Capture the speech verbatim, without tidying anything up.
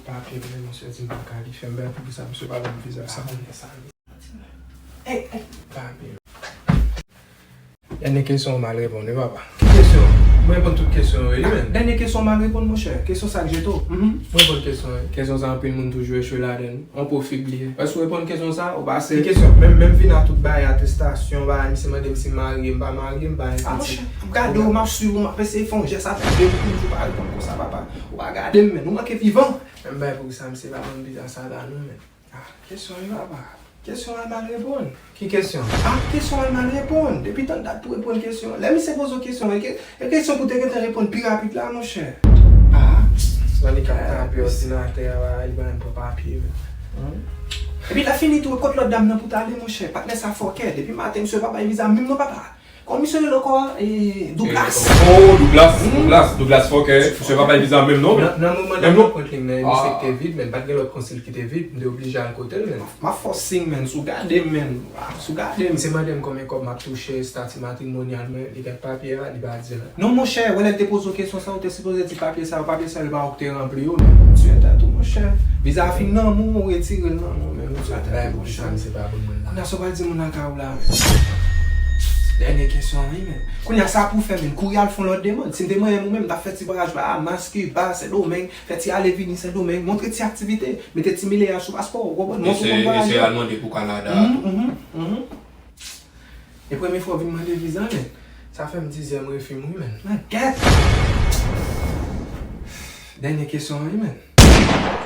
Papye, men misye di m pa kalifye, m bay pou sa, misye pa ban m viza sa. Sa moun sa. Ey, ey. Papye. Dènye kesyon w mal reponn wi, papa. Ki kesyon? Mwen reponn tout kesyon yo wi, men. Dènye kesyon w mal reponn, monchè. Kesyon sa k jete w. Mhm. Mwen reponn kesyon yo. Kesyon sa anpil moun toujou echwe ladan l. On pwofib li ye. Èske w reponn kesyon sa, ou pase? Ki kesyon? Menm, menm vin a tout bagay, atestasyon, bagay, misye mande m si m marye, m pa marye, m pa gen pitit. A, monchè, m ap gade w, m ap swiv ou, m ap eseye fè yon jès avèk de pou ou pa reponn konsa, papa. Ou pa gade m, men. Ou manke vivan. Men m bay pou sa, misye pa ban m viza sa la, non, men. Ah, kesyon wi, papa. Kesyon an mal reponn. Ki kesyon? Ah, kesyon an mal reponn. Depi tann dat pou reponn kesyon. Lè misye poze w kesyon, e ke-, e kesyon pou te gentan reponn pi rapid la, monchè. Ah. Swa li k ap tape òdinatè a, li pa menm pran papye, men. Epi lè fini tou, kot lòt dam nan pou t ale, monchè? Patnè sa fòkè. Depi maten, misye pa bay viza menm non, papa. Kòman misye rele ankò a? E, Douglas. Oh, Douglas, Douglas, Douglas fòkè. Misye pa bay viza menm non. Nan, nan moman nan, mwen pran liy nan, misye ki te vid, men pa t gen lòt konsil ki te vid, m te oblije al kote l, men. M ap fè w siy, men, si w gade m, men. Si w gade m. Misye mande m konbyen kòb m ap touche, estati matrimonyal mwen, li gen papye a, li pa di l. Non, monchè, wè lè l te poze w kesyon sa, ou te sipoze di papye sa yo, papye sa yo, pa ou ki te ranpli yo, men. Ou tiye tèt ou, monchè. Viza a fin nan men w, ou retire l nan men w, men. Ou tiye tèt ou, monchè. Bay pou sa, misye pa bon moun la. Kounye a sa w pral di moun nan kay ou la, men. Dènye kesyon an wi, men. Kounye a sa pou fè, men. Kouri al fè yon lòt demann. Si m te mwen menm ou menm, m t ap fè ti vwayaj la, Maskiba, Sendomeng, fè ti ale vini Sendomeng, montre ti aktivite, mete ti milye a sou paspò w, ou konprann? Montre w konn vwayaje. Eseye al mande pou Kanada tou. Mhm, mhm, mhm. E premye fwa w vin mande viza, men. Sa fè m dizyèm refi m wi, men. Men, gèt! Dènye kesyon an wi, men.